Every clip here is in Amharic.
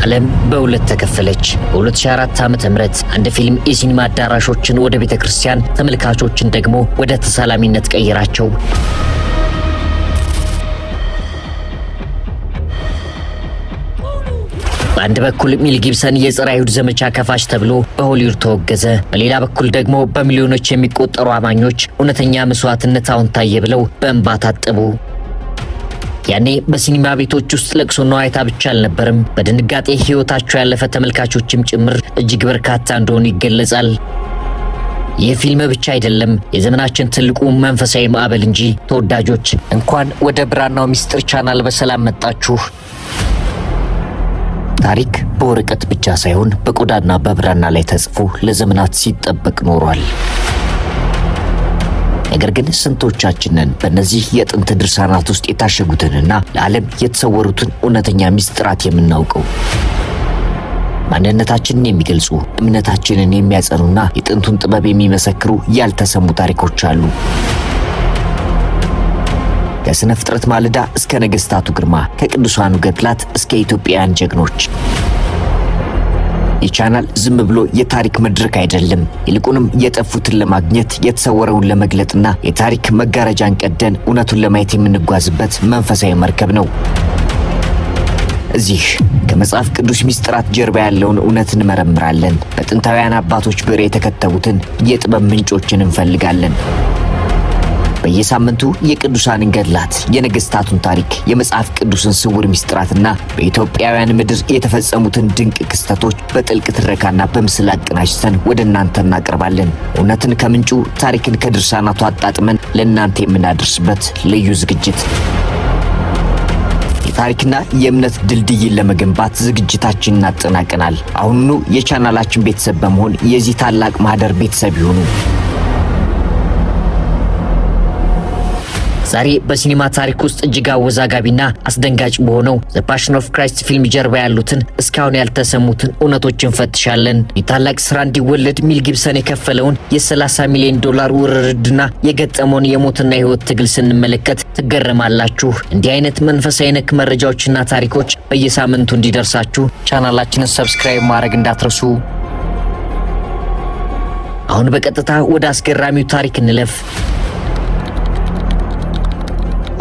ዓለም በሁለት ተከፈለች። በ2004 ዓ.ም አንድ ፊልም የሲኒማ አዳራሾችን ወደ ቤተ ክርስቲያን፣ ተመልካቾችን ደግሞ ወደ ተሳላሚነት ቀየራቸው። በአንድ በኩል ሜል ጊብሰን የጸረ አይሁድ ዘመቻ ከፋች ተብሎ በሆሊውድ ተወገዘ። በሌላ በኩል ደግሞ በሚሊዮኖች የሚቆጠሩ አማኞች እውነተኛ መስዋዕትነት አሁን ታየ ብለው በእንባ ታጠቡ። ያኔ በሲኒማ ቤቶች ውስጥ ለቅሶና ዋይታ ብቻ አልነበርም። በድንጋጤ ሕይወታቸው ያለፈ ተመልካቾችም ጭምር እጅግ በርካታ እንደሆኑ ይገለጻል። ይህ ፊልም ብቻ አይደለም፣ የዘመናችን ትልቁ መንፈሳዊ ማዕበል እንጂ። ተወዳጆች፣ እንኳን ወደ ብራናው ሚስጥር ቻናል በሰላም መጣችሁ። ታሪክ በወረቀት ብቻ ሳይሆን በቆዳና በብራና ላይ ተጽፎ ለዘመናት ሲጠበቅ ኖሯል። ነገር ግን ስንቶቻችንን በእነዚህ የጥንት ድርሳናት ውስጥ የታሸጉትንና ለዓለም የተሰወሩትን እውነተኛ ሚስጥራት የምናውቀው? ማንነታችንን የሚገልጹ፣ እምነታችንን የሚያጸኑና የጥንቱን ጥበብ የሚመሰክሩ ያልተሰሙ ታሪኮች አሉ። ከስነ ፍጥረት ማለዳ እስከ ነገስታቱ ግርማ፣ ከቅዱሳኑ ገድላት እስከ ኢትዮጵያውያን ጀግኖች፣ ይህ ቻናል ዝም ብሎ የታሪክ መድረክ አይደለም። ይልቁንም የጠፉትን ለማግኘት፣ የተሰወረውን ለመግለጥና የታሪክ መጋረጃን ቀደን እውነቱን ለማየት የምንጓዝበት መንፈሳዊ መርከብ ነው። እዚህ ከመጽሐፍ ቅዱስ ሚስጥራት ጀርባ ያለውን እውነት እንመረምራለን። በጥንታውያን አባቶች ብዕር የተከተቡትን የጥበብ ምንጮችን እንፈልጋለን። በየሳምንቱ የቅዱሳንን ገድላት፣ የነገስታቱን ታሪክ፣ የመጽሐፍ ቅዱስን ስውር ሚስጥራትና በኢትዮጵያውያን ምድር የተፈጸሙትን ድንቅ ክስተቶች በጥልቅ ትረካና በምስል አቀናጅተን ወደ እናንተ እናቀርባለን። እውነትን ከምንጩ፣ ታሪክን ከድርሳናቱ አጣጥመን ለእናንተ የምናደርስበት ልዩ ዝግጅት። የታሪክና የእምነት ድልድይን ለመገንባት ዝግጅታችንን አጠናቀናል። አሁኑኑ የቻናላችን ቤተሰብ በመሆን የዚህ ታላቅ ማህደር ቤተሰብ ይሁኑ። ዛሬ በሲኒማ ታሪክ ውስጥ እጅግ አወዛጋቢና አስደንጋጭ በሆነው The Passion of Christ ፊልም ጀርባ ያሉትን እስካሁን ያልተሰሙትን እውነቶች እንፈትሻለን። የታላቅ ስራ እንዲወለድ ሜል ጊብሰን የከፈለውን የ30 ሚሊዮን ዶላር ውርርድና የገጠመውን የሞትና የህይወት ትግል ስንመለከት ትገረማላችሁ። እንዲህ አይነት መንፈሳዊ ነክ መረጃዎችና ታሪኮች በየሳምንቱ እንዲደርሳችሁ ቻናላችንን subscribe ማድረግ እንዳትረሱ። አሁን በቀጥታ ወደ አስገራሚው ታሪክ እንለፍ።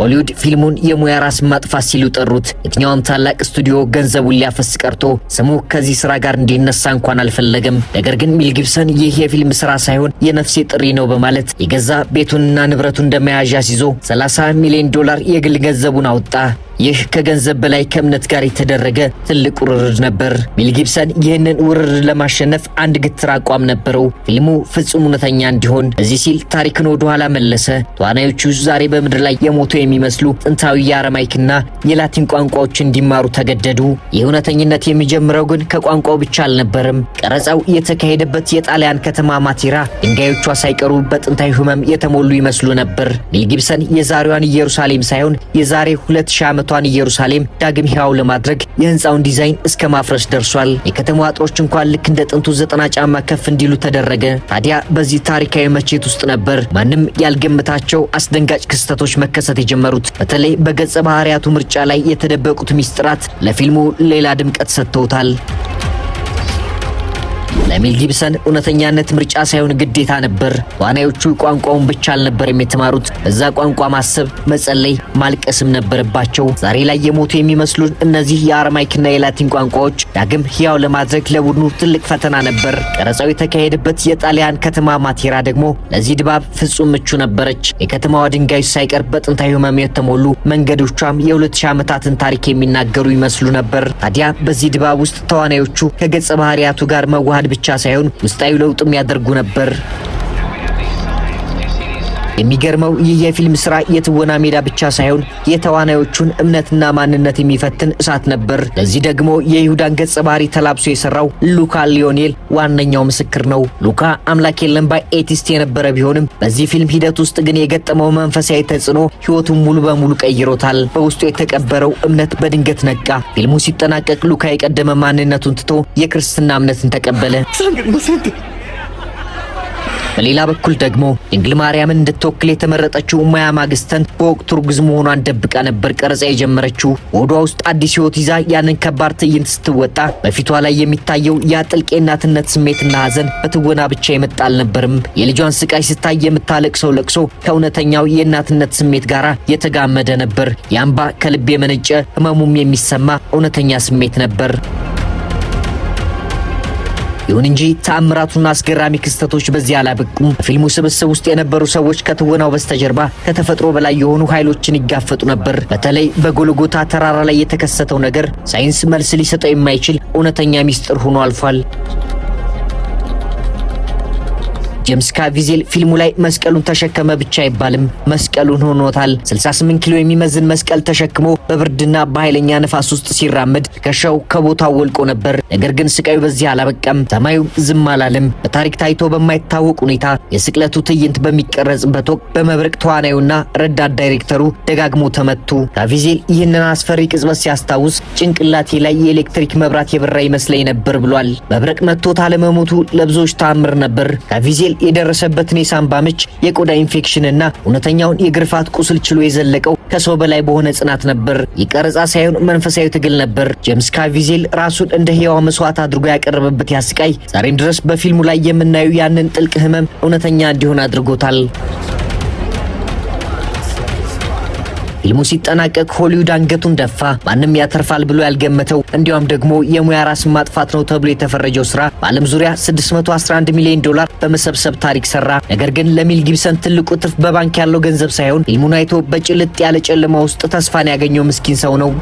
ሆሊውድ ፊልሙን የሙያ ራስ ማጥፋት ሲሉ ጠሩት። የትኛውም ታላቅ ስቱዲዮ ገንዘቡን ሊያፈስ ቀርቶ ስሙ ከዚህ ስራ ጋር እንዲነሳ እንኳን አልፈለገም። ነገር ግን ሜል ጊብሰን ይህ የፊልም ስራ ሳይሆን የነፍሴ ጥሪ ነው በማለት የገዛ ቤቱንና ንብረቱን እንደመያዣ አስይዞ 30 ሚሊዮን ዶላር የግል ገንዘቡን አወጣ። ይህ ከገንዘብ በላይ ከእምነት ጋር የተደረገ ትልቅ ውርርድ ነበር። ሜል ጊብሰን ይህንን ውርርድ ለማሸነፍ አንድ ግትር አቋም ነበረው፣ ፊልሙ ፍጹም እውነተኛ እንዲሆን። እዚህ ሲል ታሪክን ወደ ኋላ መለሰ። ተዋናዮቹ ዛሬ በምድር ላይ የሞቱ የሚመስሉ ጥንታዊ የአረማይክና የላቲን ቋንቋዎች እንዲማሩ ተገደዱ። ይህ እውነተኝነት የሚጀምረው ግን ከቋንቋው ብቻ አልነበረም። ቀረጻው የተካሄደበት የጣሊያን ከተማ ማቴራ ድንጋዮቿ ሳይቀሩ በጥንታዊ ሕመም የተሞሉ ይመስሉ ነበር። ሜል ጊብሰን የዛሬዋን ኢየሩሳሌም ሳይሆን የዛሬ 2000 ዓመቷን ኢየሩሳሌም ዳግም ሕያው ለማድረግ የህንፃውን ዲዛይን እስከ ማፍረስ ደርሷል። የከተማዋ አጥሮች እንኳን ልክ እንደ ጥንቱ 90 ጫማ ከፍ እንዲሉ ተደረገ። ታዲያ በዚህ ታሪካዊ መቼት ውስጥ ነበር ማንም ያልገመታቸው አስደንጋጭ ክስተቶች መከሰት የጀመሩት። በተለይ በገጸ ባህሪያቱ ምርጫ ላይ የተደበቁት ሚስጥራት ለፊልሙ ሌላ ድምቀት ሰጥተውታል። ለሜል ጊብሰን እውነተኛነት ምርጫ ሳይሆን ግዴታ ነበር። ተዋናዮቹ ቋንቋውን ብቻ አልነበረም የተማሩት፣ በዛ ቋንቋ ማሰብ፣ መጸለይ፣ ማልቀስም ነበረባቸው። ዛሬ ላይ የሞቱ የሚመስሉን እነዚህ የአረማይክና የላቲን ቋንቋዎች ዳግም ሕያው ለማድረግ ለቡድኑ ትልቅ ፈተና ነበር። ቀረጻው የተካሄደበት የጣሊያን ከተማ ማቴራ ደግሞ ለዚህ ድባብ ፍጹም ምቹ ነበረች። የከተማዋ ድንጋዮች ሳይቀር በጥንታዊ ሕመም የተሞሉ፣ መንገዶቿም የ2000 ዓመታትን ታሪክ የሚናገሩ ይመስሉ ነበር። ታዲያ በዚህ ድባብ ውስጥ ተዋናዮቹ ከገጸ ባህሪያቱ ጋር መዋሃድ ብቻ ሳይሆን ውስጣዊ ለውጥም ያደርጉ ነበር። የሚገርመው ይህ የፊልም ስራ የትወና ሜዳ ብቻ ሳይሆን የተዋናዮቹን እምነትና ማንነት የሚፈትን እሳት ነበር። ለዚህ ደግሞ የይሁዳን ገጸ ባህሪ ተላብሶ የሰራው ሉካ ሊዮኔል ዋነኛው ምስክር ነው። ሉካ አምላክ የለም ባይ atheist የነበረ ቢሆንም በዚህ ፊልም ሂደት ውስጥ ግን የገጠመው መንፈሳዊ ተጽዕኖ ሕይወቱን ሙሉ በሙሉ ቀይሮታል። በውስጡ የተቀበረው እምነት በድንገት ነቃ። ፊልሙ ሲጠናቀቅ ሉካ የቀደመ ማንነቱን ትቶ የክርስትና እምነትን ተቀበለ። Sangre inocente. በሌላ በኩል ደግሞ ድንግል ማርያምን እንድትወክል የተመረጠችው ማያ ማግስተን በወቅቱ እርጉዝ መሆኗን ደብቃ ነበር ቀረጻ የጀመረችው። በሆዷ ውስጥ አዲስ ሕይወት ይዛ ያንን ከባድ ትዕይንት ስትወጣ በፊቷ ላይ የሚታየው ያ ጥልቅ የእናትነት ስሜትና ሐዘን በትወና ብቻ የመጣ አልነበርም። የልጇን ስቃይ ስታይ የምታለቅሰው ለቅሶ ከእውነተኛው የእናትነት ስሜት ጋር የተጋመደ ነበር። ያ እምባ ከልብ የመነጨ፣ ህመሙም የሚሰማ እውነተኛ ስሜት ነበር። ይሁን እንጂ ተአምራቱና አስገራሚ ክስተቶች በዚህ አላበቁም። በፊልሙ ስብስብ ውስጥ የነበሩ ሰዎች ከትወናው በስተጀርባ ከተፈጥሮ በላይ የሆኑ ኃይሎችን ይጋፈጡ ነበር። በተለይ በጎልጎታ ተራራ ላይ የተከሰተው ነገር ሳይንስ መልስ ሊሰጠው የማይችል እውነተኛ ሚስጥር ሆኖ አልፏል። ጄምስ ካቪዜል ፊልሙ ላይ መስቀሉን ተሸከመ ብቻ አይባልም፣ መስቀሉን ሆኖታል። 68 ኪሎ የሚመዝን መስቀል ተሸክሞ በብርድና በኃይለኛ ነፋስ ውስጥ ሲራመድ ትከሻው ከቦታው ወልቆ ነበር። ነገር ግን ስቃዩ በዚህ አላበቃም። ሰማዩ ዝም አላለም። በታሪክ ታይቶ በማይታወቅ ሁኔታ የስቅለቱ ትዕይንት በሚቀረጽበት ወቅት በመብረቅ ተዋናዩና ረዳት ዳይሬክተሩ ደጋግሞ ተመቱ። ካቪዜል ይህንን አስፈሪ ቅጽበት ሲያስታውስ "ጭንቅላቴ ላይ የኤሌክትሪክ መብራት የበራ ይመስለኝ ነበር" ብሏል። መብረቅ መጥቶት አለመሞቱ ለብዙዎች ተአምር ነበር። ካቪዜል የደረሰበትን የሳምባ ምች፣ የቆዳ ኢንፌክሽንና እውነተኛውን የግርፋት ቁስል ችሎ የዘለቀው ከሰው በላይ በሆነ ጽናት ነበር። የቀረጻ ሳይሆን መንፈሳዊ ትግል ነበር። ጄምስ ካቪዜል ራሱን እንደ ሕያው መስዋዕት አድርጎ ያቀረበበት ያ ስቃይ ዛሬም ድረስ በፊልሙ ላይ የምናየው ያንን ጥልቅ ህመም እውነተኛ እንዲሆን አድርጎታል። ፊልሙ ሲጠናቀቅ ሆሊውድ አንገቱን ደፋ። ማንም ያተርፋል ብሎ ያልገመተው፣ እንዲያውም ደግሞ የሙያ ራስን ማጥፋት ነው ተብሎ የተፈረጀው ስራ በዓለም ዙሪያ 611 ሚሊዮን ዶላር በመሰብሰብ ታሪክ ሰራ። ነገር ግን ለሜል ጊብሰን ትልቁ ትርፍ በባንክ ያለው ገንዘብ ሳይሆን ፊልሙን አይቶ በጭልጥ ያለ ጨለማ ውስጥ ተስፋን ያገኘው ምስኪን ሰው ነው።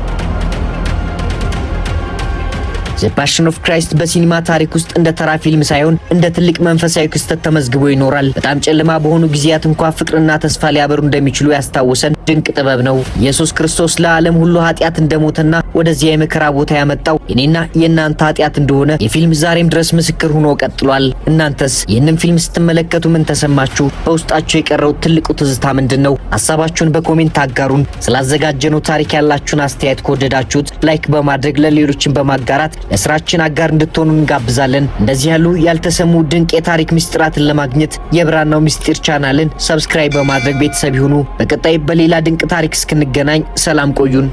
The Passion of Christ በሲኒማ ታሪክ ውስጥ እንደ ተራ ፊልም ሳይሆን እንደ ትልቅ መንፈሳዊ ክስተት ተመዝግቦ ይኖራል። በጣም ጨለማ በሆኑ ጊዜያት እንኳ ፍቅርና ተስፋ ሊያበሩ እንደሚችሉ ያስታወሰን ድንቅ ጥበብ ነው። ኢየሱስ ክርስቶስ ለዓለም ሁሉ ኃጢአት እንደሞተና ወደዚያ የመከራ ቦታ ያመጣው የኔና የእናንተ ኃጢአት እንደሆነ ይህ ፊልም ዛሬም ድረስ ምስክር ሆኖ ቀጥሏል። እናንተስ ይህንን ፊልም ስትመለከቱ ምን ተሰማችሁ? በውስጣችሁ የቀረው ትልቁ ትዝታ ምንድን ነው? ሀሳባችሁን በ comment አጋሩን። ስላዘጋጀነው ታሪክ ያላችሁን አስተያየት ከወደዳችሁት like በማድረግ ለሌሎችን በማጋራት ለስራችን አጋር እንድትሆኑ እንጋብዛለን። እንደዚህ ያሉ ያልተሰሙ ድንቅ የታሪክ ምስጢራትን ለማግኘት የብራናው ምስጢር ቻናልን subscribe በማድረግ ቤተሰብ ይሁኑ። በቀጣይ በሌላ ድንቅ ታሪክ እስክንገናኝ ሰላም ቆዩን።